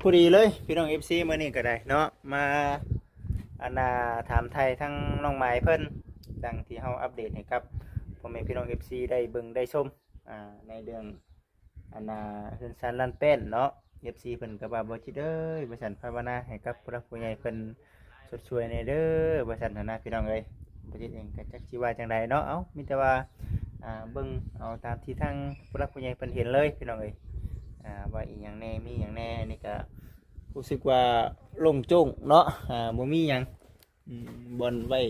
ພໍດີເລີຍພີ່ນ້ອງເອັຟຊີ ມື້ນີ້ກໍໄດ້ເນາະ ມາ ອັນນ່າ ຖາມໄຖ່ທາງນ້ອງໝາຍເພິ່ນ ດັ່ງທີ່ເຮົາອັບເດດໃຫ້ກັບພໍ່ແມ່ພີ່ນ້ອງເອັຟຊີໄດ້ເບິ່ງໄດ້ຊົມ ອ່າ ໃນເລື່ອງ ອັນນ່າ ເຮືອນຊານລານແປ້ນເນາະ ເອັຟຊີເພິ່ນກໍວ່າ ບໍ່ຈິດເອີຍ ວ່າຊັ້ນ ພາວະນາໃຫ້ກັບຜູ້ຫຼັກຜູ້ໃຫຍ່ເພິ່ນຊົດຊ່ວຍແດ່ເດີ ວ່າຊັ້ນຫັ້ນນະ ພີ່ນ້ອງເອີຍ. ບໍ່ຈິດເອງກໍຈັກຊິວ່າຈັ່ງໃດເນາະ ເອົ້າ ມີແຕ່ວ່າ ອ່າ ເບິ່ງເອົາຕາມທີ່ທາງຜູ້ຫຼັກຜູ້ໃຫຍ່ເພິ່ນເຫັນເລີຍ ພີ່ນ້ອງເອີຍ ອ່າ ວ່າອີ່ຫຍັງແດ່ ມີຫຍັງແດ່ ອັນນີ້ກໍຮູ້ສຶກວ່າໂລ່ງໂຈ້ງເນາະ ອ່າ ບໍ່ມີຫຍັງ ອືມ ບ່ອນໄວ້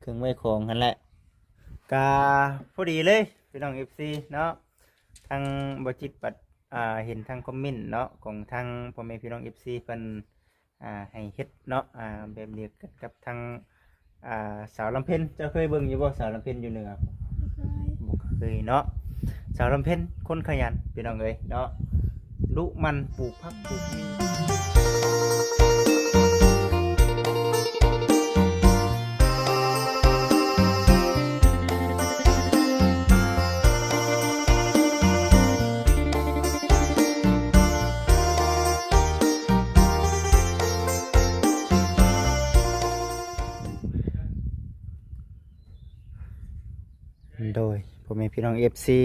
ເຄື່ອງໄວ້ຂອງຫັ້ນແຫຼະ ກະພໍດີເລີຍ ພີ່ນ້ອງເອັຟຊີເນາະ ທາງບໍ່ຈິດບັດ ອ່າ ເຫັນທາງຄອມເມັນເນາະ ຂອງທາງພໍ່ແມ່ພີ່ນ້ອງເອັຟຊີເພິ່ນ ອ່າ ໃຫ້ເຮັດເນາະ ອ່າ ແບບດຽວກັນກັບທາງ ອ່າ ສາວລຳເພັນ ເຈົ້າເຄີຍເບິ່ງຢູ່ບໍ່ ສາວລຳເພັນຢູ່ເໜືອ? ບໍ່ເຄີຍ ບໍ່ເຄີຍເນາະ ສາວລຳເພັນຄົນຂະຫຍັນ ພີ່ນ້ອງເອີຍເນາະ ດຸໝັ່ນປູກຜັກປູກໝີ. ໂດຍ ພໍ່ແມ່ພີ່ນ້ອງເອັຟຊີ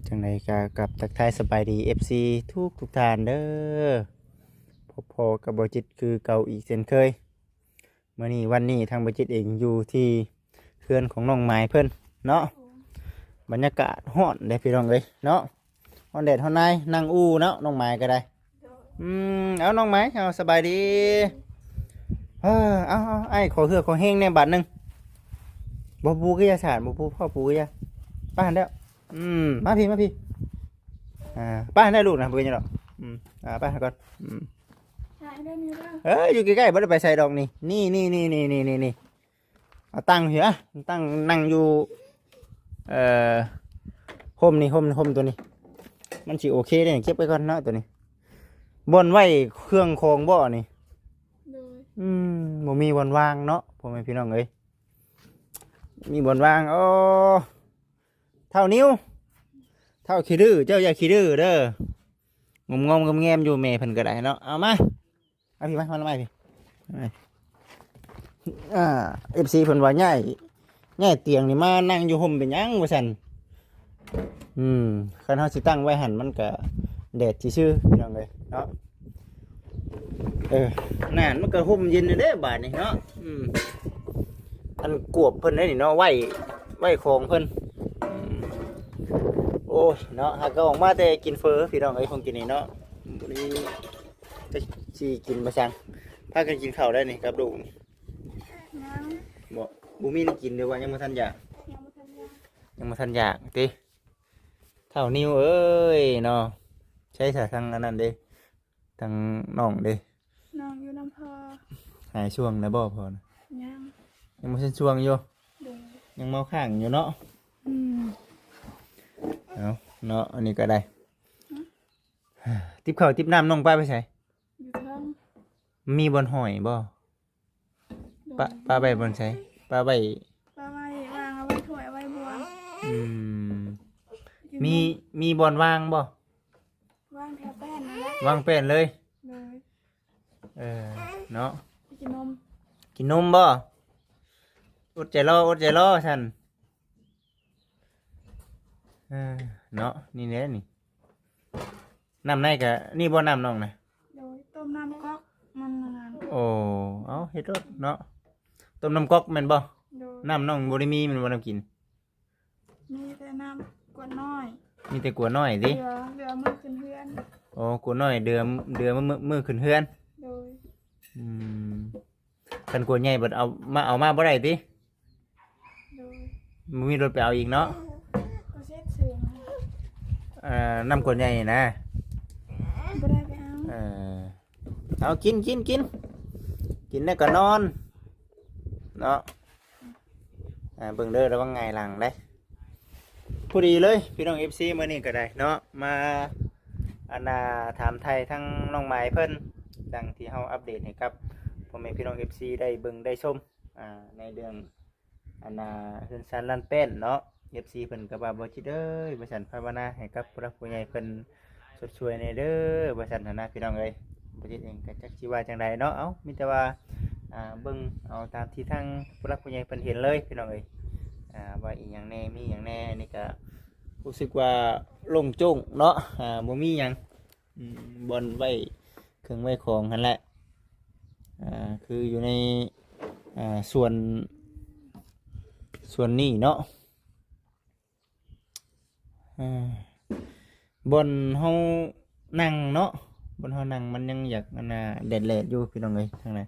ຈັ່ງໃດກໍກັບທັກທາຍສະບາຍດີເອັຟຊີທຸກໆທ່ານເດີ ພົບພໍ້ກັບບໍ່ຈິດຄືເກົ່າອີກເຊັ່ນເຄີຍ. ມື້ນີ້ວັນນີ້ທາງບໍ່ຈິດເອງຢູ່ທີ່ເຮືອນຂອງນ້ອງໝາຍເພິ່ນເນາະ ບັນຍາກາດຮ້ອນເດ້ພີ່ນ້ອງເອີຍເນາະ ຮ້ອນແດດຮ້ອນນາຍ ນັ່ງອູ່ເນາະ ນ້ອງໝາຍກໍໄດ້. ອືມ ເອົາ ນ້ອງໝາຍ ເອົາ ສະບາຍດີ. ເອີ ເອົາ ເອົາ ອ້າຍ ຂໍເຫື່ອຂໍແຮງແດ່ບາດໜຶ່ງ. ບໍ່ປູກະຍາສາດ ບໍ່ປູ ພໍ່ປູກະຍາ ໄປຫັ້ນແລ້ວ. ອືມ ມາພີ້ ມາພີ້. ອ່າ ໄປຫັ້ນແລ້ວລູກນະ ບໍ່ເປັນຫຍັງດອກ. ອືມ ອ່າ ໄປຫັ້ນກ່ອນ. ອືມ ຖ່າຍໄດ້ນີ້ເດີ. ເອີ ຢູ່ໃກ້ໆ ບໍ່ໄດ້ໄປໃສດອກນີ້. ນີ້ໆ ເອົາຕັ້ງພີ້ ຕັ້ງ ນັ່ງຢູ່ ເອີ ຮົ່ມນີ້ ຮົ່ມ ຮົ່ມຕົວນີ້ ມັນຊິໂອເຄເດ້. ເກັບໄວ້ກ່ອນເນາະຕົວນີ້. ບ່ອນໄວ້ເຄື່ອງຂອງບໍ່ນີ້? ໂດຍ. ອືມ ບໍ່ມີບ່ອນວາງເນາະ ພໍ່ແມ່ພີ່ນ້ອງເອີຍ ມີບ່ອນວາງ. ໂອ້ ທ້າວນິວ ທ້າວຂີ້ດື້ ເຈົ້າຢ່າຂີ້ດື້ເດີ. ງອມໆແງມໆຢູ່ແມ່ເພິ່ນກໍໄດ້ເນາະ. ເອົາມາ ເອົາພີ້ມາ ມາ ມາພີ້. ອ່າ ເອັຟຊີເພິ່ນວ່າ ຍ້າຍ ຍ້າຍຕຽງນີ້ມານັ່ງຢູ່ຮົ່ມເປັນຫຍັງ ວ່າຊັ້ນ. ອືມ ຄັນເຮົາຊິຕັ້ງໄວ້ຫັ້ນ ມັນກະແດດຊື່ໆ ພີ່ນ້ອງເອີຍເນາະ. ເອີ ນັ້ນ ມັນກະຮົ່ມເຢັນເດ້ບາດນີ້ເນາະ. ອືມ ອັນກວບເພິ່ນເດ້ນີ້ເນາະ ໄວ້ ໄວ້ຂອງເພິ່ນ. ອືມ ໂອ້ຍເນາະ ຫາກະອອກມາແຕ່ກິນເຝີ ພີ່ນ້ອງເອີຍ ຂອງກິນນີ້ເນາະ ບໍ່ໄດ້ ຈັກຊິກິນມາສັງ. ພາກັນກິນເຂົ້າໄດ້ນີ້ກັບລູກນີ້? ຍັງ. ບໍ່ ບໍ່ມີແນວກິນ ຫຼືວ່າຍັງບໍ່ທັນຢາກ? ຍັງບໍ່ທັນຢາກ ຍັງບໍ່ທັນຢາກຕິ. ທ້າວນິວເອີຍເນາະ ໃຊ້ສາທາງອັນນັ້ນເດ້ ທາງນ້ອງເດ້? ນ້ອງຢູ່ນຳພໍ່. ຫາຍຊ່ວງແລ້ວບໍ່ພໍ່ນະ? ຍັງ ຍັງບໍ່ທັນຊ່ວງຢູ່. ໂດຍ. ຍັງເມົາຄ້າງຢູ່ເນາະ. ອືມ ເອົາເນາະ ອັນນີ້ກໍໄດ້. ຫຶ? ຕິບເຂົ້າຕິບນ້ຳນ້ອງປະໄປໃສ? ຢູ່ເທິງ. ມີບ່ອນຫ້ອຍບໍ່? ໂດຍ. ປະ ປະໄວ້ບ່ອນໃສ? ປະໄວ້ ປະໄວ້ ວາງເອົາໄວ້ຖ້ວຍ ເອົາໄວ້ບ່ວງ. ອືມ ກິນ ມີ ນົມ ມີບ່ອນວາງບໍ່? ວາງແຖວແປ້ນນັ້ນແຫຼະ ວາງແປ້ນເລີຍ. ໂດຍ. ເອີ ເນາະ ໄປກິນນົມ. ກິນນົມບໍ່? ອົດໃຈລໍ ອົດໃຈລໍຊັ້ນ. ເອີ ເນາະ ນີ້ແຫຼະນີ້ ນ້ຳໃນກະ ນີ້ບໍ່ນ້ຳນ້ອງນະ? ໂດຍ. ຕົ້ມນ້ຳກອກມັນນັ້ນ. ໂອ້ ເອົາເຮັດໂລດເນາະ ຕົ້ມນ້ຳກອກແມ່ນບໍ່? ໂດຍ. ນ້ຳນ້ອງບໍ່ໄດ້ມີແມ່ນບໍ່ ນ້ຳກິນ? ມີແຕ່ນ້ຳກວດນ້ອຍ. ມີແຕ່ກວດນ້ອຍຕິ? ເຫຼືອ ເຫຼືອມື້ຂຶ້ນເຮືອນ. ໂອ້ ກວດນ້ອຍເດືອ ເດືອມື້ ມື້ຂຶ້ນເຮືອນ. ໂດຍ. ອືມ ຄັນກວດໃຫຍ່ບັດເອົາມາ ເອົາມາບໍ່ໄດ້ຕິ? ໂດຍ. ບໍ່ມີລົດໄປເອົາອີກເນາະ? ບໍ່ເຊັດເສຍ. ເອີ ນ້ຳກວດໃຫຍ່ນະ? ບໍ່ໄດ້ໄປເອົາ. ເອີ ເອົາ ກິນ ກິນ ກິນ ກິນແລ້ວກໍນອນເນາະ. ອ່າ ເບິ່ງເດີ ລະວັງຫງາຍຫຼັງເດ້. ພໍດີເລີຍພີ່ນ້ອງເອັຟຊີ ມື້ນີ້ກໍໄດ້ເນາະ ມາ ອັນນ່າ ຖາມໄຖ່ທາງນ້ອງໝາຍເພິ່ນ ດັ່ງທີ່ເຮົາອັບເດດໃຫ້ກັບພໍ່ແມ່ພີ່ນ້ອງເອັຟຊີໄດ້ເບິ່ງໄດ້ຊົມ ອ່າ ໃນເລື່ອງ ອັນນ່າ ເຮືອນຊານລານແປ້ນເນາະ. ເອັຟຊີເພິ່ນກໍວ່າ ບໍ່ຈິດເອີຍ ວ່າຊັ້ນ ພາວະນາໃຫ້ກັບຜູ້ຫຼັກຜູ້ໃຫຍ່ເພິ່ນ ຊ່ວຍແດ່ເດີ ວ່າຊັ້ນຫັ້ນນະພີ່ນ້ອງເອີຍ. ບໍ່ຈິດເອງກໍຈັກຊິວ່າຈັ່ງໃດເນາະ. ເອົ້າ ມີແຕ່ວ່າ ອ່າ ເບິ່ງເອົາຕາມທີ່ທາງຜູ້ຫຼັກຜູ້ໃຫຍ່ເພິ່ນເຫັນເລີຍພີ່ນ້ອງເອີຍ ອ່າ ວ່າອີ່ຫຍັງແດ່ ມີຫຍັງແດ່. ອັນນີ້ກໍຮູ້ສຶກວ່າໂລ່ງໂຈ້ງເນາະ ອ່າ ບໍ່ມີຫຍັງ ອືມ ບ່ອນໄວ້ເຄື່ອງໄວ້ຂອງຫັ້ນແຫຼະ ອ່າ ຄືຢູ່ໃນ ອ່າ ສ່ວນ ສ່ວນນີ້ເນາະ. ອ່າ ບ່ອນເຮົານັ່ງເນາະ ບ່ອນເຮົານັ່ງມັນຍັງຢາກອັນນ່າແດດໆຢູ່ພີ່ນ້ອງເອີຍ ທາງໃນ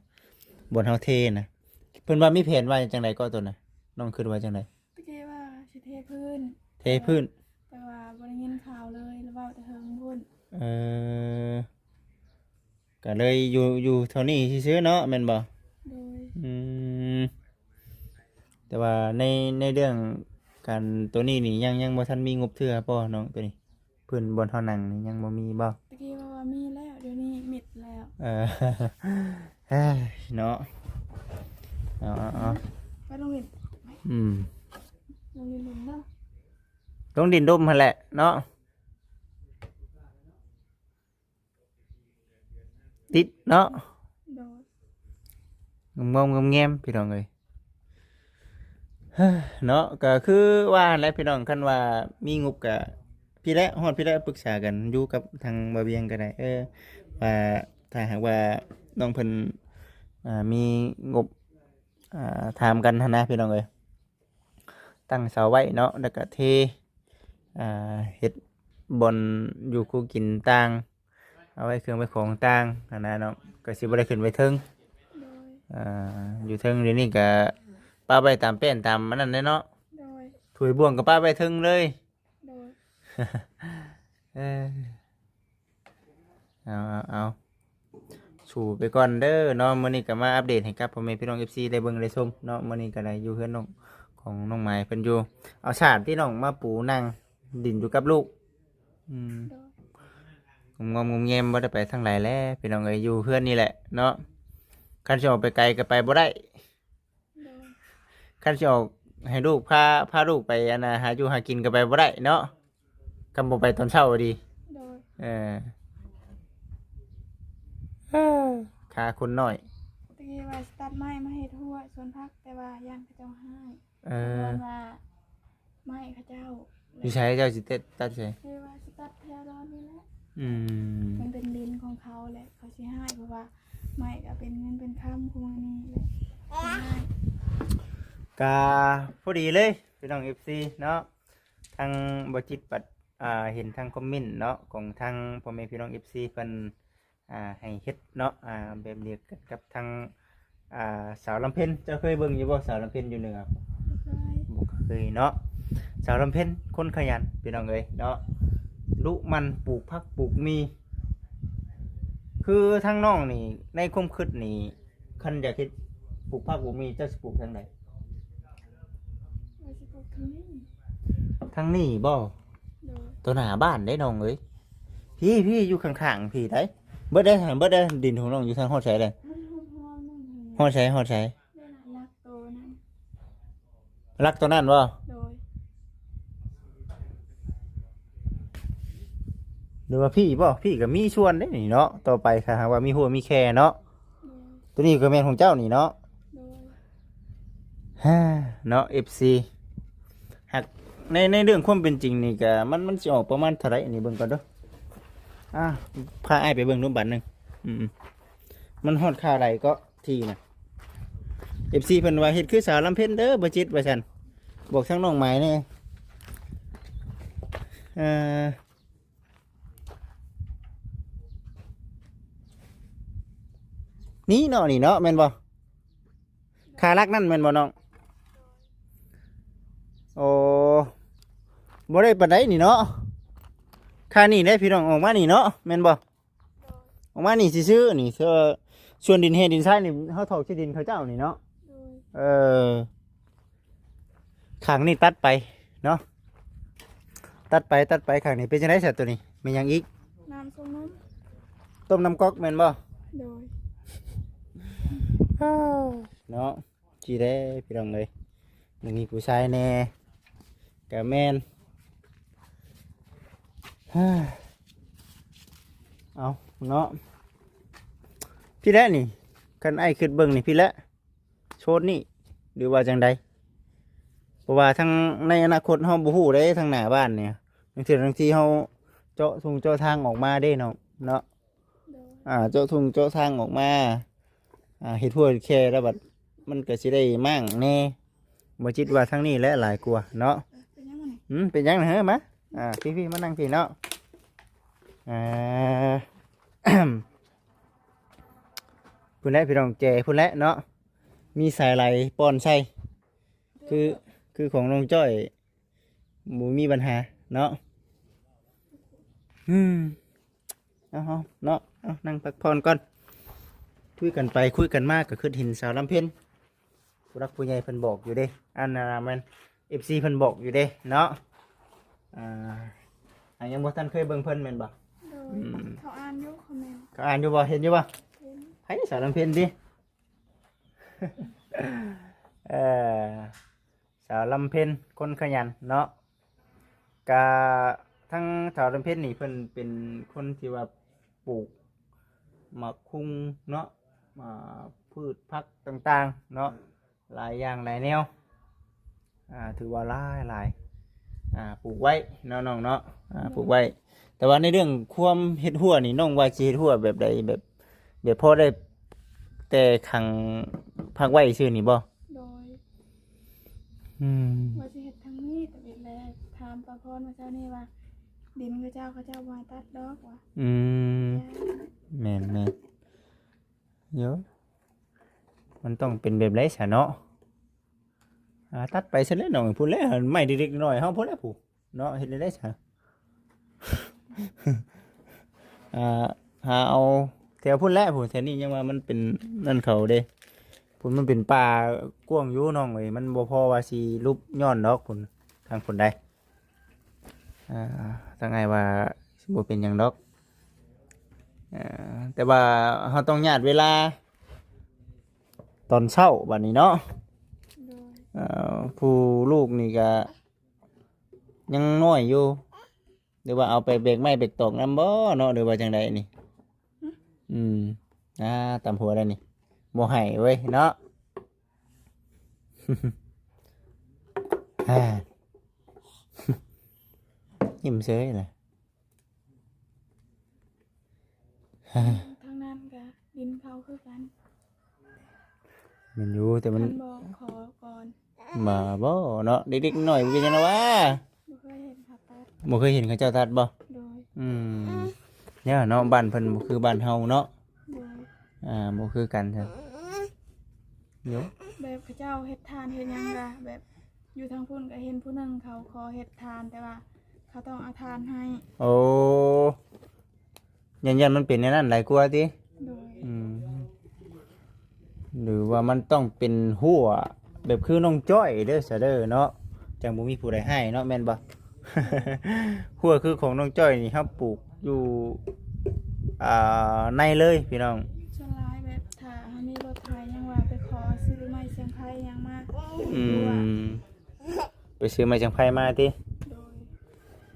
ບ່ອນເຮົາເທນະ. ເພິ່ນວ່າມີແຜນວ່າຈັ່ງໃດກໍຕົວນະ ນ້ອງຄິດວ່າຈັ່ງໃດ? ຕະກີ້ວ່າຊິເທພື້ນ ເທພື້ນ ແຕ່ວ່າບໍ່ໄດ້ຍິນຂ່າວເລີຍ ລະເວົ້າແຕ່ເທິງພຸ້ນ. ເອີ ກໍເລີຍຢູ່ ຢູ່ເທົ່ານີ້ຊື່ໆເນາະ ແມ່ນບໍ່? ໂດຍ. ອືມ ແຕ່ວ່າໃນ ໃນເລື່ອງການໂຕນີ້ນີ້ ຍັງ ຍັງບໍ່ທັນມີງົບເທື່ອບໍ່ນ້ອງ ໂຕນີ້? ພື້ນບ່ອນເຮົານັ່ງນີ້ຍັງບໍ່ມີບໍ່? ຕະກີ້ວ່າມີແລ້ວ ດຽວນີ້ມິດແລ້ວ. ເອີ ເອີຍ ເນາະ ເອົາ ເອົາ ເອົາ ໄປລົງຫຼິ້ນ ອືມ ລົງຫຼິ້ນດົມເດີ ລົງຫຼິ້ນດົມຫັ້ນແຫຼະເນາະ. ຕິດເນາະ ໂດຍ ງອມໆແງມໆ ພີ່ນ້ອງເອີຍ ເນາະ. ກໍຄືວ່າຫັ້ນແຫຼະພີ່ນ້ອງ ຄັນວ່າມີງົບກໍພີ້ແຫຼະ ຮອດພີ້ແຫຼະ ປຶກສາກັນຢູ່ກັບທາງບ່າວວຽງກໍໄດ້ ເອີ ວ່າຖ້າຫາກວ່ານ້ອງເພິ່ນ ອ່າ ມີງົບ ອ່າ ຖາມກັນຫັ້ນນະພີ່ນ້ອງເອີຍ. ຕັ້ງເສົາໄວ້ເນາະ ແລ້ວກະເທ ອ່າ ເຮັດບ່ອນຢູ່ຄູ່ກິນຕ່າງ ເອົາໄວ້ເຄື່ອງໄວ້ຂອງຕ່າງຫັ້ນນະເນາະ ກໍຊິບໍ່ໄດ້ຂຶ້ນໄປເທິງ. ໂດຍ ອ່າ ຢູ່ເທິງດຽວນີ້ກະປະໄວ້ຕາມແປ້ນຕາມອັນນັ້ນແຫຼະເນາະ. ໂດຍ ຖ້ວຍບ່ວງກໍປະໄວ້ເທິງເລີຍ. ໂດຍ ເອີ ເອົາ ເອົາ ເອົາ ສູ້ໄປກ່ອນເດີເນາະ. ມື້ນີ້ກໍມາອັບເດດໃຫ້ກັບພໍ່ແມ່ພີ່ນ້ອງເອັຟຊີໄດ້ເບິ່ງໄດ້ຊົມເນາະ. ມື້ນີ້ກໍໄດ້ຢູ່ເຮືອນນ້ອງ ຂອງນ້ອງໝາຍເພິ່ນຢູ່ ເອົາສານທີ່ນ້ອງມາປູນັ່ງດິນຢູ່ກັບລູກ. ອືມ ໂດຍ ງອມໆແງມໆ ບໍ່ໄດ້ໄປທາງໃດແຫຼະພີ່ນ້ອງເອີຍ ຢູ່ເຮືອນນີ້ແຫຼະເນາະ. ຄັນຊິອອກໄປໄກກໍໄປບໍ່ໄດ້. ໂດຍ ຄັນຊິອອກໃຫ້ລູກ ພາ ພາລູກໄປອັນນ່າ ຫາຢູ່ຫາກິນກໍໄປບໍ່ໄດ້ເນາະ ຄັນບໍ່ໄປຕອນເຊົ້າດີ. ໂດຍ ເອີ ເອີ ຂາຄົນນ້ອຍ ຕະກີ້ວ່າຊິຕັດໄມ້ມາເຮັດຮົ້ວສວນຜັກ ແຕ່ວ່າຢ້ານເຂົາເຈົ້າຮ້າຍ. ເອີ ເພິ່ນວ່າໄມ້ເຂົາເຈົ້າ ຢູ່ໃສ ເຈົ້າຊິຕັດ ຕັດໃສ? ຄືວ່າຊິຕັດແຖວດອນນີ້ແຫຼະ. ອືມ ມັນເປັນດິນຂອງເຂົາແຫຼະ ເຂົາຊິຮ້າຍ ເພາະວ່າໄມ້ກໍເປັນເງິນເປັນຄຳ ຄູ່ມື້ນີ້ແຫຼະ ເພິ່ນຮ້າຍ. ກະພໍດີເລີຍພີ່ນ້ອງເອັຟຊີເນາະ ທາງບໍ່ຈິດບັດ ອ່າ ເຫັນທາງຄອມເມັນເນາະ ຂອງທາງພໍ່ແມ່ພີ່ນ້ອງເອັຟຊີເພິ່ນ ອ່າ ໃຫ້ເຮັດເນາະ ອ່າ ແບບດຽວກັນກັບທາງ ອ່າ ສາວລຳເພັນ. ເຈົ້າເຄີຍເບິ່ງຢູ່ບໍ່ ສາວລຳເພັນຢູ່ເໜືອ? ບໍ່ເຄີຍ ບໍ່ເຄີຍເນາະ. ສາວລຳເພັນຄົນຂະຫຍັນພີ່ນ້ອງເອີຍເນາະ ດຸໝັ່ນ ປູກຜັກປູກໝີ່. ຄືທາງນ້ອງນີ້ ໃນຄວາມຄິດນີ້ ຄັນຢາກເຮັດ ປູກຜັກປູກໝີ່ ເຈົ້າຊິປູກທາງໃດ? ວ່າຊິປູກທາງນີ້ ທາງນີ້ບໍ່? ໂດຍ ຕໍ່ໜ້າບ້ານເດ້ນ້ອງເອີຍ. ພີ້ ພີ້ ຢູ່ຂ້າງໆ ພີ້ໃດ໋. ເບິດໄດ໋ ເບິດໄດ໋ ດິນຂອງນ້ອງຢູ່ທາງຮອດໃສໄດ໋? ຮອດ ຮອດ ຮອດ ຮອດໃສ ຮອດໃສ? ນັ້ນນະ ຫຼັກໂຕນັ້ນ ຫຼັກໂຕນັ້ນບໍ່? ໂດຍ ຫຼືວ່າພີ້ບໍ່? ພີ້ກໍມີສ່ວນເດ້ນີ້ເນາະ ຕໍ່ໄປຖ້າຫາກວ່າມີຮົ້ວມີແຄເນາະ. ໂດຍ ໂຕນີ້ກໍແມ່ນຂອງເຈົ້ານີ້ເນາະ. ໂດຍ ເນາະ ເອັຟຊີ ຫາກໃນ ໃນເລື່ອງຄວາມເປັນຈິງນີ້ກະ ມັນ ມັນຊິອອກປະມານເທົ່າໃດ ອັນນີ້ເບິ່ງກ່ອນເດີ. ອ່າ ພາອ້າຍໄປເບິ່ງດູບາດໜຶ່ງ. ອືມ ມັນຮອດຄ່າໃດເກາະທີ່ນະ? ເອັຟຊີເພິ່ນວ່າເຮັດຄືສາວລຳເພັນເດີ ບໍ່ຈິດ ວ່າຊັ້ນ ບອກທາງນ້ອງໝາຍແດ່. ເອີ ນີ້ເນາະ ນີ້ເນາະ ແມ່ນບໍ່? ຄ່າຫຼັກນັ້ນແມ່ນບໍ່ນ້ອງ? ໂອ້ ບໍ່ໄດ້ປານໃດນີ້ເນາະ ຄ່ານີ້ເດ້ພີ່ນ້ອງ ອອກມານີ້ເນາະ ແມ່ນບໍ່? ອອກມານີ້ຊື່ໆ ນີ້ ສ່ວນ ສ່ວນດິນແຮ່ດິນຊາຍນີ້ ເຮົາຖອກທີ່ດິນເຂົາເຈົ້ານີ້ເນາະ. ໂດຍ ເອີ ຂ້າງນີ້ຕັດໄປເນາະ ຕັດໄປ ຕັດໄປ ຂ້າງນີ້ເປັນຈັ່ງໃດຊະ? ໂຕນີ້ແມ່ນຫຍັງອີກ? ນ້ຳ ຕົ້ມນ້ຳ ຕົ້ມນ້ຳກອກແມ່ນບໍ່? ໂດຍ ເນາະ ຊິແດ່ພີ່ນ້ອງເອີຍ ຍັງມີຜູ້ຊາຍແດ່ ກະແມ່ນ. ເອີ ເອົາເນາະ ພີ້ແຫຼະນີ້ ຄັນອ້າຍຄິດເບິ່ງນີ້ພີ້ແຫຼະ ໂຊນນີ້ ຫຼືວ່າຈັ່ງໃດ? ເພາະວ່າທັງໃນອະນາຄົດເຮົາບໍ່ຮູ້ເດ້ ທາງໜ້າບ້ານນີ້ ບາງເທື່ອບາງທີເຮົາເຈາະທົ່ງເຈາະທາງອອກມາເດ້ເນາະ ເນາະ ໂດຍ ອ່າ ເຈາະທົ່ງເຈາະທາງອອກມາ ອ່າ ເຮັດຮົ້ວເຮັດແຄແລ້ວບັດ ມັນກໍຊິໄດ້ມ້າງແດ່ ບໍ່ຈິດວ່າທາງນີ້ແຫຼະຫຼາຍກວ່າເນາະ. ເອີ ເປັນຫຍັງນີ້? ຫືມ ເປັນຫຍັງນະ? ເຮີ ມາ ອ່າ ພີ້ໆ ມານັ່ງພີ້ເນາະ ອ່າ ພຸ້ນແຫຼະພີ່ນ້ອງ ແຈພຸ້ນແຫຼະເນາະ ມີສາຍໄຫຼປ່ອນໃສ່ ຄື ຄືຂອງນ້ອງຈ້ອຍ ບໍ່ມີບັນຫາເນາະ ອືມ ເອົາ ເຮົາເນາະ ເອົາ ນັ່ງພັກຜ່ອນກ່ອນ ຄຸຍກັນໄປຄຸຍກັນມາກໍຄິດເຫັນສາວລຳເພັນ ຜູ້ຫຼັກຜູ້ໃຫຍ່ເພິ່ນບອກຢູ່ເດ້ ອັນນັ້ນນະແມ່ນ ເອັຟຊີ ເພິ່ນບອກຢູ່ເດ້ເນາະ ອ່າ ອ່າ ຍັງບໍ່ທັນເຄີຍເບິ່ງເພິ່ນແມ່ນບໍ່? ໂດຍ ອືມ ເຂົາອ່ານຢູ່ຄອມເມັນ ເຂົາອ່ານຢູ່ບໍ່? ເຫັນຢູ່ບໍ່? ເຫັນ ໃຜ ສາວລຳເພັນຕິ? ເອີ ສາວລຳເພັນຄົນຂະຫຍັນເນາະ ກະທັງສາວລຳເພັນນີ້ເພິ່ນເປັນຄົນທີ່ວ່າປູກໝາກຄຸງເນາະ ອ່າ ພືດຜັກຕ່າງໆເນາະ ຫຼາຍຢ່າງຫຼາຍແນວ ອ່າ ຖືວ່າຫຼາຍໆ ອ່າ ປູກໄວ້ເນາະນ້ອງເນາະ ອ່າ ປູກໄວ້ ແຕ່ວ່າໃນເລື່ອງຄວາມເຮັດຮົ້ວນີ້ ນ້ອງວ່າຊິເຮັດຮົ້ວແບບໃດ? ແບບ ແບບພໍໄດ້ແຕ່ຂັງພັກໄວ້ຊື່ນີ້ບໍ່? ໂດຍ ອືມ ວ່າຊິເຮັດທາງນີ້ ແຕ່ເຮັດແລ້ວ ຖາມປ້າພອນມື້ເຊົ້ານີ້ວ່າ ດິນເຂົາເຈົ້າ ເຂົາເຈົ້າບໍ່ໃຫ້ຕັດດອກວ່າ ອືມ ແມ່ນໆ ໂຢ ມັນຕ້ອງເປັນແບບໃດຊະເນາະ? ອ່າ ຕັດໄປຊະແລ້ວນ້ອງ ພຸ້ນແຫຼະ ໄມ້ເລັກໆນ້ອຍໆເຮົາພຸ້ນແຫຼະຜູ້ ເນາະ ເຮັດແນວໃດຊະ ອ່າ ຫາເອົາແຖວພຸ້ນແຫຼະຜູ້ ແຖວນີ້ຍັງວ່າມັນເປັນນັ້ນເຂົາເດ້ ພຸ້ນມັນເປັນປ່າກວ້າງຢູ່ນ້ອງເອີຍ ມັນບໍ່ພໍວ່າຊິຫຼຸບຍ້ອນດອກພຸ້ນ ທາງພຸ້ນໃດ ອ່າ ທາງອ້າຍວ່າຊິບໍ່ເປັນຫຍັງດອກ ອ່າ ແຕ່ວ່າເຮົາຕ້ອງຍາດເວລາຕອນເຊົ້າບັດນີ້ເນາະ ໂດຍ ເອີ ຜູ້ລູກນີ້ກະ ຍັງນ້ອຍຢູ່ ຫຼືວ່າເອົາໄປແບກໄມ້ແບກຕອກນຳບໍ່ເນາະ ຫຼືວ່າຈັ່ງໃດນີ້? ຫຶ? ອືມ ອ່າ ຕຳຫົວແລ້ວນີ້ ບໍ່ໃຫ້ເວີຍເນາະ ອ່າ ຍິ້ມເຊີຍລະ ທາງນັ້ນກະດິນເຂົາຄືກັນ ແມ່ນຢູ່ ແຕ່ມັນ ຄັນບອກຂໍກ່ອນ ມາບໍ່ເນາະ ເດັກໆນ້ອຍເປັນຫຍັງນະຫວາ ບໍ່ເຄີຍເຫັນເຂົາຕັດ ບໍ່ເຄີຍເຫັນເຂົາເຈົ້າຕັດບໍ່? ໂດຍ ອືມ ແນວເນາະ ບ້ານເພິ່ນບໍ່ຄືບ້ານເຮົາເນາະ ໂດຍ ອ່າ ບໍ່ຄືກັນຊະ ໂຍ ແບບເຂົາເຈົ້າເຮັດທານເຮັດຫຍັງກະແບບ ຢູ່ທາງພຸ້ນກໍເຫັນຜູ້ໜຶ່ງເຂົາຂໍເຮັດທານ ແຕ່ວ່າເຂົາຕ້ອງເອົາທານໃຫ້ ໂອ້ ຢ້ານ ຢ້ານມັນເປັນແນວນັ້ນຫຼາຍກວ່າຕິ? ໂດຍ ອືມ ຫຼືວ່າມັນຕ້ອງເປັນຮົ້ວແບບຄືນ້ອງຈ້ອຍເດີຊະເດີເນາະ ຈັ່ງບໍ່ມີຜູ້ໃດໃຫ້ເນາະ ແມ່ນບໍ່? ຮົ້ວຄືຂອງນ້ອງຈ້ອຍນີ້ ເຮົາປູກຢູ່ ອ່າ ໃນເລີຍພີ່ນ້ອງ ສ່ວນຫຼາຍແບບ ຖ້າເຮົາມີລົດໄຖຫຍັງວ່າ ໄປຂໍຊື້ໄມ້ສຽງໄພຫຍັງມາ ອືມ ໄປຊື້ໄມ້ສຽງໄພມາຕິ? ໂດຍ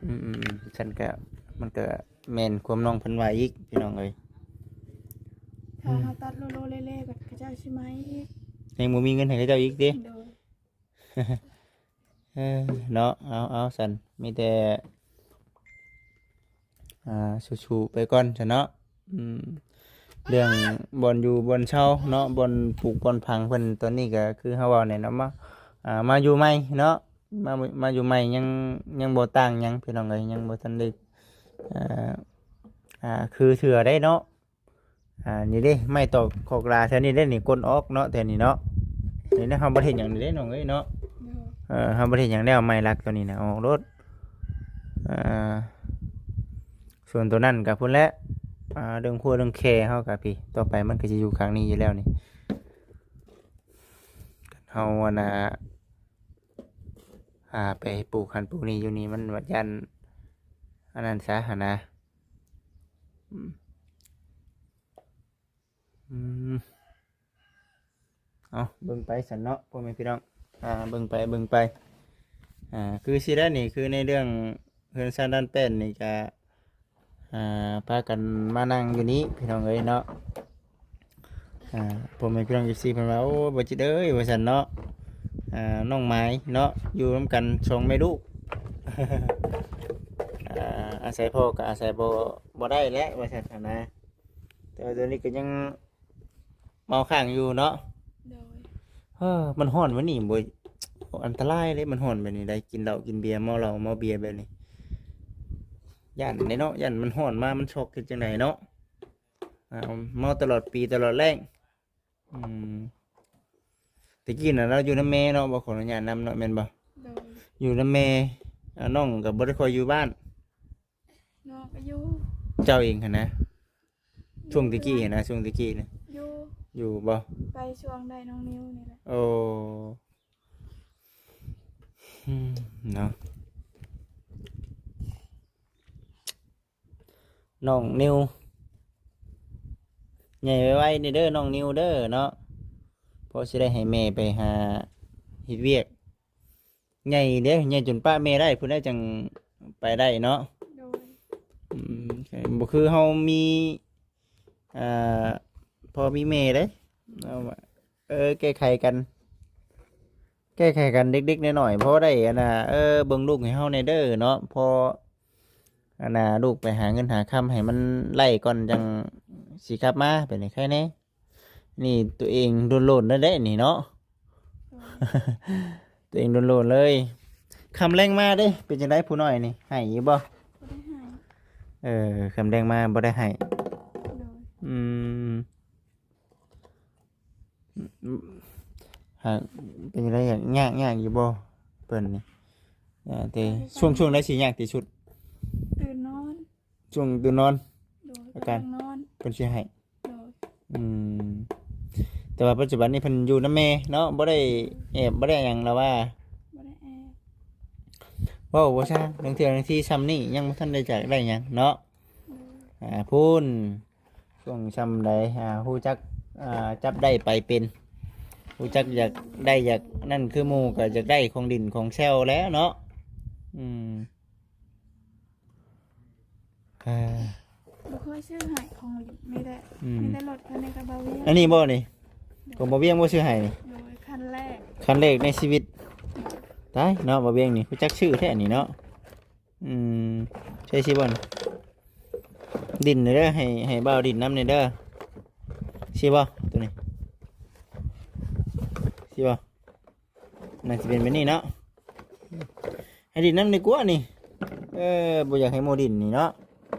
ອືມໆໆ ຊັ້ນກະ ມັນກະແມ່ນຄວາມນ້ອງເພິ່ນວ່າອີກ ພີ່ນ້ອງເອີຍ ຖ້າເຮົາຕັດໂລໂລເລໆ ບັດເຂົາເຈົ້າຊິມາອີກ ຍັງບໍ່ມີເງິນໃຫ້ເຂົາເຈົ້າອີກຕິ? ໂດຍ ເອີ ເນາະ ເອົາໆ ຊັ້ນ ມີແຕ່ ອ່າ ສູ້ໆ ໄປກ່ອນຊັ້ນເນາະ ອືມ ເລື່ອງບ່ອນຢູ່ບ່ອນເຊົາເນາະ ບ່ອນປູກບ່ອນຝັງເພິ່ນ ຕອນນີ້ກໍຄືເຮົາເວົ້າແຫຼະເນາະ ມາ ອ່າ ມາຢູ່ໃໝ່ເນາະ ມາ ມາຢູ່ໃໝ່ ຍັງ ຍັງບໍ່ຕ່າງຫຍັງ ພີ່ນ້ອງເອີຍ ຍັງບໍ່ທັນໄດ້ ອ່າ ອ່າ ຄືເທື່ອໃດເນາະ ອ່າ ນີ້ເດ້ ໄມ້ຕອກຄອກຫຼາແຖວນີ້ເດ້ນີ້ ກົ້ນອອກເນາະ ແຖວນີ້ເນາະ ນີ້ນະ ເຮົາບໍ່ໄດ້ເຮັດຫຍັງນີ້ເດ້ນ້ອງເອີຍເນາະ ໂດຍ ເອີ ເຮົາບໍ່ໄດ້ເຮັດຫຍັງແລ້ວ ໄມ້ຫຼັກຕົວນີ້ນະ ອອກໂລດ ອ່າ ສ່ວນຕົວນັ້ນກໍພຸ້ນແຫຼະ ອ່າ ເລື່ອງຄົວເລື່ອງແຄເຮົາກໍພີ້ ຕໍ່ໄປມັນກໍຊິຢູ່ຂ້າງນີ້ຢູ່ແລ້ວນີ້ ເຮົາ ອັນນ່າ ອ່າ ໄປປູກຫັ້ນປູກນີ້ຢູ່ນີ້ ມັນວ່າຢ້ານ ອັນນັ້ນຊະຫັ້ນນະ ອືມ ອືມ ເອົາ ເບິ່ງໄປຊັ້ນເນາະ ພໍ່ແມ່ພີ່ນ້ອງ ອ່າ ເບິ່ງໄປ ເບິ່ງໄປ ອ່າ ຄືຊິໄດ້ນີ້ ຄືໃນເລື່ອງເຮືອນຊານດ້ານແປ້ນນີ້ກະ ອ່າ ພາກັນມານັ່ງຢູ່ນີ້ພີ່ນ້ອງເອີຍເນາະ. ອ່າ ພໍ່ແມ່ພີ່ນ້ອງເອັຟຊີເພິ່ນວ່າ ໂອ້ ບໍ່ຈິດເອີຍ ວ່າຊັ້ນເນາະ. ອ່າ ນ້ອງໝາຍເນາະ ຢູ່ນຳກັນສອງແມ່ລູກ ອ່າ ອາໄສພໍ່ກໍອາໄສບໍ່ ບໍ່ໄດ້ແຫຼະ ວ່າຊັ້ນຫັ້ນນະ. ແຕ່ວ່າດຽວນີ້ກໍຍັງເມົາຄ້າງຢູ່ເນາະ. ໂດຍ. ເອີ ມັນຮ້ອນວັນນີ້ບໍ່ ອັນຕະລາຍເດ້ ມັນຮ້ອນແບບນີ້ໄດ໋ ກິນເຫຼົ້າກິນເບຍ ເມົາເຫຼົ້າເມົາເບຍແບບນີ້ ຢ້ານເດ້ເນາະ ຢ້ານມັນຮ້ອນມາ ມັນຊັອກເຮັດຈັ່ງໃດເນາະ. ອ່າ ເມົາຕະຫຼອດປີຕະຫຼອດແລ້ງ. ອືມ ແຕ່ກີ້ນະລາວຢູ່ນຳແມ່ເນາະ ບໍ່ຂໍອະນຸຍາດນຳເນາະ ແມ່ນບໍ່? ໂດຍ. ຢູ່ນຳແມ່. ອ່າ ນ້ອງກໍບໍ່ໄດ້ຄ່ອຍຢູ່ບ້ານ. ນ້ອງກໍຢູ່. ເຈົ້າເອງຫັ້ນນະ? ຊ່ວງແຕ່ກີ້ຫັ້ນນະ ຊ່ວງແຕ່ກີ້ນະ? ຢູ່. ຢູ່ບໍ່? ໄປຊ່ວງໄດ້ນ້ອງນິວນີ້ແຫຼະ. ໂອ້ ອືມ ເນາະ. ນ້ອງນິວ ໃຫຍ່ໄວໆນີ້ເດີ ນ້ອງນິວເດີເນາະ ເພາະຊິໄດ້ໃຫ້ແມ່ໄປຫາເຮັດວຽກ. ໃຫຍ່ເດ້ ໃຫຍ່ຈົນປະແມ່ໄດ້ພຸ້ນແຫຼະ ຈັ່ງໄປໄດ້ເນາະ. ໂດຍ. ອືມ ບໍ່ຄືເຮົາມີ ອ່າ ພໍ່ມີແມ່ເດ້ ເອີ ແກ້ໄຂກັນ ແກ້ໄຂກັນເດັກໆນ້ອຍໆ ພໍໄດ້ອັນນ່າ ເອີ ເບິ່ງລູກໃຫ້ເຮົາແດ່ເດີເນາະ ພໍອັນນ່າ ລູກໄປຫາເງິນຫາຄຳໃຫ້ມັນໄດ້ກ່ອນ ຈັ່ງຊິກັບມາ ເປັນໃຫ້ໄຄແດ່. ນີ້ຕົວເອງໂລນໆເລີຍເດ້ນີ້ເນາະ. ໂດຍ. ຕົວເອງໂລນໆເລີຍ. ຄ່ຳແລງມາເດ້ ເປັນຈັ່ງໃດຜູ້ນ້ອຍນີ້ ໄຫ້ຢູ່ບໍ່? ບໍ່ໄດ້ໄຫ້. ເອີ ຄ່ຳແລງມາບໍ່ໄດ້ໄຫ້. ໂດຍ. ອືມ ຫາ ເປັນຈັ່ງໃດ ຍາກ ຍາກ ຍາກຢູ່ບໍ່ເພິ່ນນີ້? ຍາກແຕ່ ຊ່ວງ ຊ່ວງໃດຊິຍາກທີ່ສຸດ? ຕື່ນນອນ. ຊ່ວງຕື່ນນອນ. ໂດຍ. ອາການ ກຳລັງນອນ ເພິ່ນຊິໄຫ້. ໂດຍ. ອືມ ແຕ່ວ່າປັດຈຸບັນນີ້ເພິ່ນຢູ່ນຳແມ່ເນາະ ບໍ່ໄດ້ແອບ ບໍ່ໄດ້ຫຍັງລະວ່າ? ບໍ່ໄດ້ແອບ. ເວົ້າບໍ່ຊ່າງ ບາງເທື່ອບາງທີຊ່ຳນີ້ຍັງບໍ່ທັນໄດ້ຈັກໄດ້ຫຍັງເນາະ. ໂດຍ. ອ່າ ພຸ້ນ ຊ່ວງຊ່ຳໃດ ອ່າ ຮູ້ຈັກ ອ່າ ຈັບໄດ້ໄປເປັນ ຮູ້ຈັກຢາກໄດ້ຢາກນັ້ນ ຄືໝູ່ກໍຢາກໄດ້ຂອງດິນຂອງແຊວແຫຼະເນາະ. ອືມ ເອີ ບໍ່ເຄີຍຊື້ໃຫ້ຂອງຫຼິ້ນ ມີແຕ່ ອືມ ມີແຕ່ລົດຄັນນີ້ກັບບ່າວວຽງ. ອັນນີ້ບໍ່ນີ້ ຂອງບ່າວວຽງບໍ່ຊື້ໃຫ້ນີ້? ໂດຍ. ຄັນແລກ ຄັນແລກໃນຊີວິດ. ຕາຍເນາະ ບ່າວວຽງນີ້ຮູ້ຈັກຊື້ແທ້ນີ້ເນາະ. ອືມ ໃຊ່ຊິບໍ່ນີ້? ດິນເດີ ໃຫ້ ໃຫ້ບ່າວດິນນຳແດ່ເດີ. ຊິບໍ່ ໂຕນີ້ ຊິບໍ່? ໜ້າຊິເປັນແບບນີ້ເນາະ ໃຫ້ດິນນຳດີກວ່ານີ້. ເອີ ບໍ່ຢາກໃຫ້ໝູ່ດິນນີ້ເນາະ.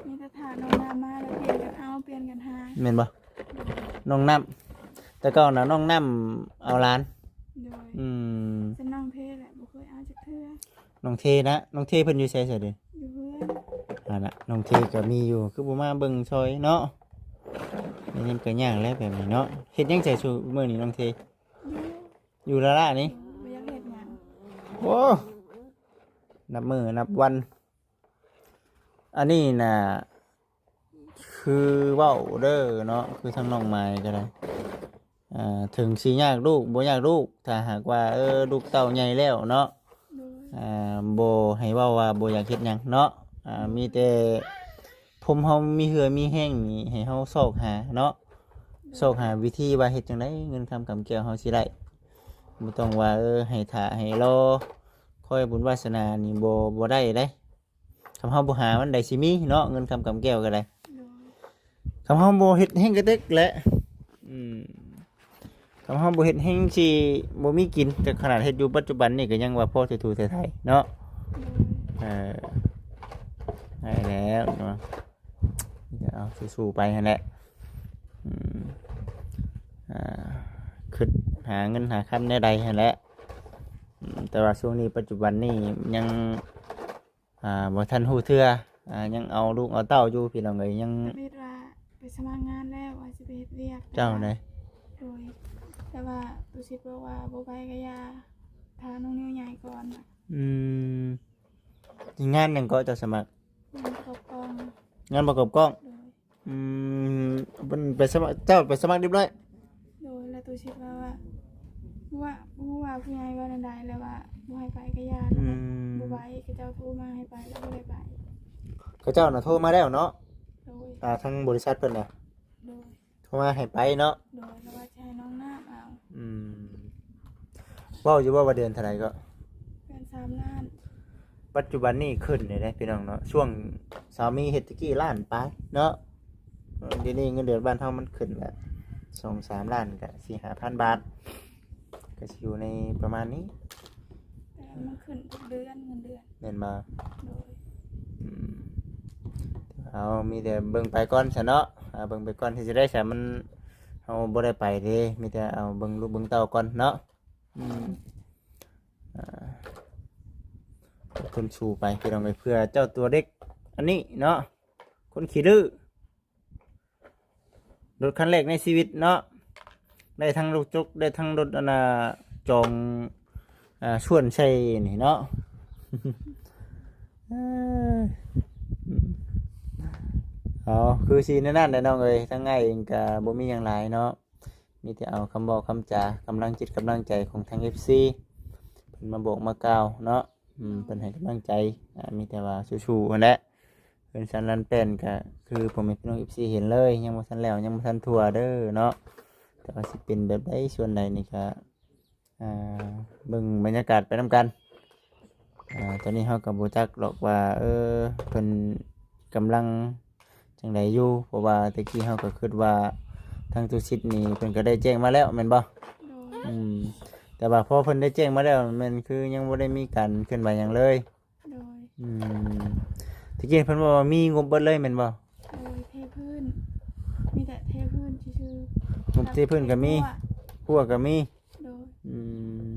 ມີແຕ່ຖ້ານ້ອງນ້ຳມາແລ້ວປ່ຽນກັນເອົາ ປ່ຽນກັນຫາ ແມ່ນບໍ່? ໂດຍ. ນ້ອງນ້ຳ ແຕ່ເກົ່ານະນ້ອງນ້ຳເອົາຫຼານ. ໂດຍ. ອືມ ສ່ວນນ້ອງເທແຫຼະ ບໍ່ເຄີຍເອົາຈັກເທື່ອ. ນ້ອງເທນະ ນ້ອງເທເພິ່ນຢູ່ໃສຊະເດ? ຢູ່ເຮືອນ. ຫັ້ນນະ ນ້ອງເທກໍມີຢູ່ ຄືບໍ່ມາເບິ່ງຊ່ອຍເນາະ? ນີ້ມັນກໍຍາກແຫຼະແບບນີ້ເນາະ. ເຮັດຫຍັງໃສຊຸມື້ນີ້ນ້ອງເທ? ຢູ່ ຢູ່ລະລະນີ້? ບໍ່ຢາກເຮັດຫຍັງ. ໂອ້ ນັບມື້ນັບວັນ. ອັນນີ້ນະ ຄືເວົ້າເດີເນາະ ຄືທາງນ້ອງມາຍກໍໄດ້ ອ່າ ເຖິງຊິຍາກລູກບໍ່ຍາກລູກ ຖ້າຫາກວ່າ ເອີ ລູກເຕົ້າໃຫຍ່ແລ້ວເນາະ ໂດຍ ອ່າ ບໍ່ໃຫ້ເວົ້າວ່າບໍ່ຢາກເຮັດຫຍັງເນາະ. ອ່າ ມີແຕ່ພົມເຮົາມີເຫື່ອມີແຮງນີ້ ໃຫ້ເຮົາຊອກຫາເນາະ ໂດຍ ຊອກຫາວິທີວ່າເຮັດຈັ່ງໃດເງິນຄຳກຳແກ້ວເຮົາຊິໄດ້. ບໍ່ຕ້ອງວ່າ ເອີ ໃຫ້ຖ້າໃຫ້ລໍ ຄອຍບຸນວາສະໜານີ້ ບໍ່ ບໍ່ໄດ້ເດ້. ຄັນເຮົາບໍ່ຫາມັນໃດຊິມີເນາະ ເງິນຄຳກຳແກ້ວກໍໄດ້. ໂດຍ ຄັນເຮົາບໍ່ເຮັດແຮງກະເຕັກແຫຼະ ອືມ ຄັນເຮົາບໍ່ເຮັດແຮງຊິບໍ່ມີກິນ. ແຕ່ຂະໜາດເຮັດຢູ່ປັດຈຸບັນນີ້ກໍຍັງວ່າພໍຖູໄຖເນາະ. ໂດຍ ເອີ ໄດ້ແລ້ວເນາະ ເອົາ ສູ້ໆໄປຫັ້ນແຫຼະ. ອືມ ອ່າ ຄິດຫາເງິນຫາຄຳແນວໃດຫັ້ນແຫຼະ. ອືມ ແຕ່ວ່າຊ່ວງນີ້ປັດຈຸບັນນີ້ຍັງ ອ່າ ບໍ່ທັນຮູ້ເທື່ອ ອ່າ ຍັງເອົາລູກເອົາເຕົ້າຢູ່ພີ່ນ້ອງເອີຍ ຍັງ ທຳອິດວ່າໄປສະໝັກງານແລ້ວວ່າຊິໄປເຮັດວຽກ. ເຈົ້າໃດ? ໂດຍ ແຕ່ວ່າຕູຊິດບອກວ່າບໍ່ໄປກະຢ່າ ຖ້ານ້ອງນິວໃຫຍ່ກ່ອນ. ອືມ ງານຫຍັງເກາະເຈົ້າສະໝັກ? ງານປະກອບກ້ອງ. ງານປະກອບກ້ອງ. ໂດຍ. ອືມ ເພິ່ນໄປສະໝັກ ເຈົ້າໄປສະໝັກຮຽບຮ້ອຍ? ໂດຍ ແລ້ວຕູຊິດວ່າ ວ່າ ບໍ່ຮູ້ວ່າຜູ້ໃຫຍ່ວ່າແນວໃດ ແລ້ວວ່າບໍ່ໃຫ້ໄປກະຢ່າ. ອືມ ບໍ່ໄປ ເຂົາເຈົ້າໂທມາໃຫ້ໄປ ແລ້ວບໍ່ໄດ້ໄປ. ເຂົາເຈົ້ານະໂທມາແລ້ວເນາະ ອ່າ ທາງບໍລິສັດເພິ່ນນະ ໂດຍ ໂທມາໃຫ້ໄປເນາະ ໂດຍ ແລ້ວວ່າຈະໃຫ້ນ້ອງນ້ຳເອົາ ອືມ ເວົ້າຢູ່ບໍ່ວ່າເດືອນເທົ່າໃດກໍ ເດືອນສາມລ້ານ ປັດຈຸບັນນີ້ຂຶ້ນເດ້ພີ່ນ້ອງເນາະ ຊ່ວງສາວມີເຮັດຕະກີ້ລ້ານປາຍເນາະ ເອີ ດຽວນີ້ເງິນເດືອນບ້ານເຮົາມັນຂຶ້ນລະສອງສາມລ້ານ ກະສີ່ຫ້າພັນບາດ ກະຊິຢູ່ໃນປະມານນີ້ ແຕ່ມັນຂຶ້ນທຸກເດືອນເງິນເດືອນ ແມ່ນບໍ່ ໂດຍ ອືມ ເອົາ ມີແຕ່ເບິ່ງໄປກ່ອນຊະເນາະ ເບິ່ງໄປກ່ອນ ເຮັດຈັ່ງໃດຊະ ມັນ ເຮົາບໍ່ໄດ້ໄປເດ້ ມີແຕ່ເອົາເບິ່ງລູກເບິ່ງເຕົ້າກ່ອນເນາະ ອືມ ອ່າ ທົນສູ້ໄປພີ່ນ້ອງເອີຍ ເພື່ອເຈົ້າຕົວເດັກອັນນີ້ເນາະ ຄົນຂີ້ດື້ ລົດຄັນແລກໃນຊີວິດເນາະ ໄດ້ທັງລູກຈົກ ໄດ້ທັງລົດອັນນ່າ ຈອງ ອ່າ ຊວນໃສ່ນີ້ເນາະ ເອີ ເອົາ ຄືຊິແນວນັ້ນແຫຼະນ້ອງເອີຍ ທາງອ້າຍເອງກະບໍ່ມີຫຍັງຫຼາຍເນາະ ມີແຕ່ເອົາຄຳເວົ້າຄຳຈາ ກຳລັງຈິດກຳລັງໃຈຂອງທາງເອັຟຊີ ເພິ່ນມາບອກມາກ່າວເນາະ ອືມ ເພິ່ນໃຫ້ກຳລັງໃຈ ອ່າ ມີແຕ່ວ່າສູ້ໆຫັ້ນແຫຼະ ເຮືອນຊານລານແປ້ນກະຄືພໍ່ແມ່ພີ່ນ້ອງເອັຟຊີເຫັນເລີຍ ຍັງບໍ່ທັນແລ້ວ ຍັງບໍ່ທັນທົ່ວເດີເນາະ ແຕ່ວ່າຊິເປັນແບບໃດສ່ວນໃດນີ້ກະ ອ່າ ເບິ່ງບັນຍາກາດໄປນຳກັນ ອ່າ ຕອນນີ້ເຮົາກໍບໍ່ຈັກດອກວ່າ ເອີ ເພິ່ນກຳລັງຈັ່ງໃດຢູ່ ເພາະວ່າແຕ່ກີ້ເຮົາກໍຄິດວ່າທາງຕຸສິດນີ້ເພິ່ນກໍໄດ້ແຈ້ງມາແລ້ວແມ່ນບໍ່? ໂດຍ ອືມ ແຕ່ວ່າພໍເພິ່ນໄດ້ແຈ້ງມາແລ້ວ ແມ່ນຄືຍັງບໍ່ໄດ້ມີການເຄື່ອນໄຫວຫຍັງເລີຍ. ໂດຍ ອືມ ຕະກີ້ເພິ່ນເວົ້າວ່າມີງົບເບິດເລີຍແມ່ນບໍ່? ໂດຍ ເທພື້ນ ມີແຕ່ເທພື້ນຊື່ໆ ງົບເທພື້ນກໍມີ ຮົ້ວກໍມີ ໂດຍ ອືມ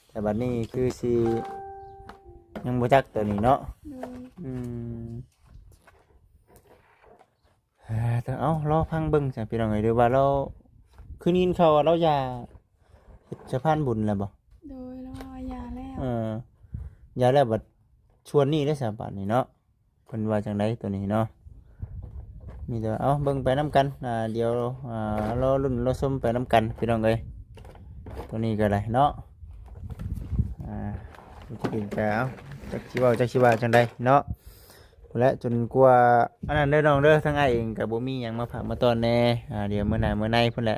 ແຕ່ບັດນີ້ຄືຊິຍັງບໍ່ຈັກໂຕນີ້ເນາະ ໂດຍ ອືມ ເອີ ເອົາ ລໍຟັງເບິ່ງຊະພີ່ນ້ອງເອີຍ ຫຼືວ່າລາວ ຄືໄດ້ຍິນຂ່າວວ່າລາວຢ່າເຮັດສະພານບຸນແລ້ວບໍ່? ໂດຍ ລາວວ່າຢ່າແລ້ວ ເອີ ຢ່າແລ້ວ ບັດຊວນນີ້ເດ້ຊະ ບາດນີ້ເນາະ ເພິ່ນວ່າຈັ່ງໃດໂຕນີ້ເນາະ ມີແຕ່ວ່າ ເອົາ ເບິ່ງໄປນຳກັນ ອ່າ ດຽວ ອ່າ ລໍລຸ້ນລໍຊົມໄປນຳກັນພີ່ນ້ອງເອີຍ ໂຕນີ້ກໍໄດ້ເນາະ ອ່າ ຈະເປັນໄປ ເອົາ ຈັກຊິເວົ້າ ຈັກຊິວ່າຈັ່ງໃດເນາະ. ພຸ້ນແຫຼະ ຈົນກວ່າອັນນັ້ນເດີນ້ອງເດີ ທາງອ້າຍເອງກໍບໍ່ມີຫຍັງມາຝາກມາຕ້ອນແດ່ ອ່າ ດຽວມື້ໜ້າມື້ໃນພຸ້ນແຫຼະ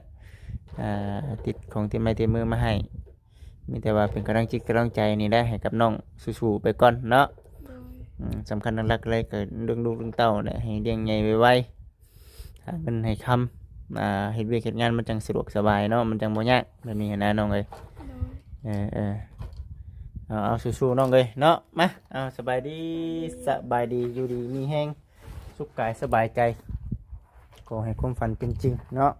ອ່າ ຕິດຂອງຕິດໄມ້ຕິດມືມາໃຫ້ ມີແຕ່ວ່າເປັນກຳລັງຈິດກຳລັງໃຈນີ້ແຫຼະ ໃຫ້ກັບນ້ອງສູ້ໆໄປກ່ອນເນາະ ໂດຍ ອືມ ສຳຄັນຫຼັກໆເລີຍກໍເລື່ອງລູກເລື່ອງເຕົ້າແຫຼະ ໃຫ້ລ້ຽງໃຫຍ່ໄວໆ ຫາເງິນໃຫ້ຄຳ ອ່າ ເຮັດວຽກເຮັດງານມັນຈັ່ງສະດວກສະບາຍເນາະ ມັນຈັ່ງບໍ່ຍາກ ແບບນີ້ຫັ້ນນະນ້ອງເອີຍ ໂດຍ ເອີ ເອີ ເອົາ ເອົາ ສູ້ໆນ້ອງເອີຍເນາະ ມາ ເອົາ ສະບາຍດີ ສະບາຍດີ ຢູ່ດີມີແຮງ ສຸກກາຍສະບາຍໃຈ ຂໍໃຫ້ຄວາມຝັນເປັນຈິງເນາະ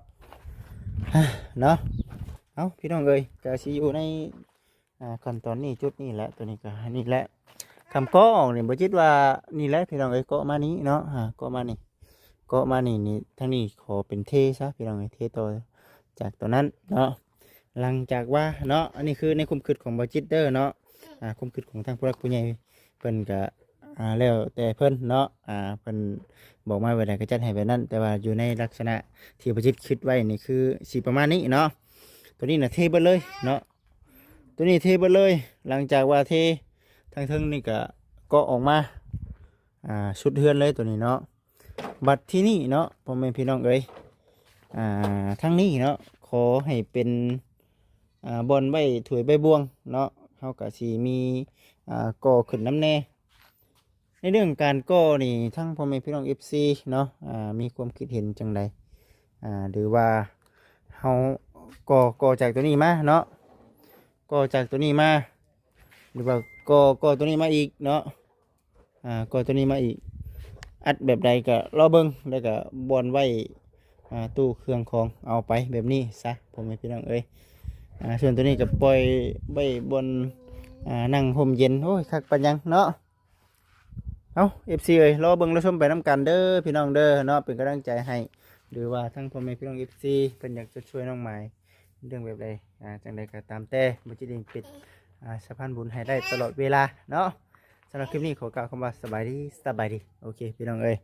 ເນາະ ເອົາ ພີ່ນ້ອງເອີຍ ກະຊິຢູ່ໃນ ອ່າ ຂັ້ນຕອນນີ້ ຈຸດນີ້ແຫຼະ ໂຕນີ້ກໍນີ້ແຫຼະ ຄຳກໍອອກນີ້ ບໍ່ຈິດວ່ານີ້ແຫຼະ ພີ່ນ້ອງເອີຍ ເກາະມານີ້ເນາະ ອ່າ ເກາະມານີ້ ເກາະມານີ້ນີ້ ທາງນີ້ຂໍເປັນເທຊະ ພີ່ນ້ອງເອີຍ ເທຕໍ່ຈາກໂຕນັ້ນເນາະ ຫຼັງຈາກວ່າເນາະ ອັນນີ້ຄືໃນຄວາມຄິດຂອງບໍ່ຈິດເດີເນາະ ອ່າ ຄວາມຄິດຂອງທາງຜູ້ຫຼັກຜູ້ໃຫຍ່ເພິ່ນກໍ ອ່າ ແລ້ວແຕ່ເພິ່ນເນາະ ອ່າ ເພິ່ນບອກມາແບບໃດກໍຈັດໃຫ້ແບບນັ້ນ ແຕ່ວ່າຢູ່ໃນລັກສະນະທີ່ບໍ່ຈິດຄິດໄວ້ນີ້ ຄືຊິປະມານນີ້ເນາະ ໂຕນີ້ນະເທເບິດເລີຍເນາະ ໂຕນີ້ເທເບິດເລີຍ ຫຼັງຈາກວ່າເທ ທາງເທິງນີ້ກະເກາະອອກມາ ອ່າ ສຸດເຮືອນເລີຍໂຕນີ້ເນາະ ບັດທີນີ້ເນາະ ພໍ່ແມ່ພີ່ນ້ອງເອີຍ ອ່າ ທາງນີ້ເນາະ ຂໍໃຫ້ເປັນ ອ່າ ບ່ອນໄວ້ຖ້ວຍໃບບ່ວງເນາະ ເຮົາກະຊິມີ ອ່າ ກໍ່ຂຶ້ນນຳແດ່ ໃນເລື່ອງການກໍ່ນີ້ ທັງພໍ່ແມ່ພີ່ນ້ອງເອັຟຊີເນາະ ອ່າ ມີຄວາມຄິດເຫັນຈັ່ງໃດ ອ່າ ຫຼືວ່າເຮົາກໍ່ ກໍ່ຈາກໂຕນີ້ມາເນາະ ກໍ່ຈາກໂຕນີ້ມາ ຫຼືວ່າກໍ່ ກໍ່ໂຕນີ້ມາອີກເນາະ ອ່າ ກໍ່ໂຕນີ້ມາອີກ ອັດແບບໃດກໍລໍເບິ່ງ ແລ້ວກໍບ່ອນໄວ້ ອ່າ ຕູ້ເຄື່ອງຂອງ ເອົາໄປແບບນີ້ຊະ ພໍ່ແມ່ພີ່ນ້ອງເອີຍ ອ່າ ສ່ວນໂຕນີ້ກໍປ່ອຍໄວ້ບ່ອນ ອ່າ ນັ່ງຮົ່ມເຢັນ ໂອ້ຍ ຄັກປານຫຍັງເນາະ. ເອົາ ເອັຟຊີ ເອີຍ ລໍເບິ່ງລໍຊົມໄປນຳກັນເດີ ພີ່ນ້ອງເດີເນາະ ເປັນກຳລັງໃຈໃຫ້ ຫຼືວ່າທັງພໍ່ແມ່ພີ່ນ້ອງ ເອັຟຊີ ເພິ່ນຢາກຈະຊ່ວຍນ້ອງໝາຍເລື່ອງແບບໃດ ອ່າ ຈັ່ງໃດກໍຕາມແຕ່ ບໍ່ຈິດເອງເປັນ ອ່າ ສະພານບຸນໃຫ້ໄດ້ຕະຫຼອດເວລາເນາະ. ສຳລັບຄລິບນີ້ຂໍກ່າວຄຳວ່າສະບາຍດີ ສະບາຍດີ ໂອເຄ ພີ່ນ້ອງເອີຍ.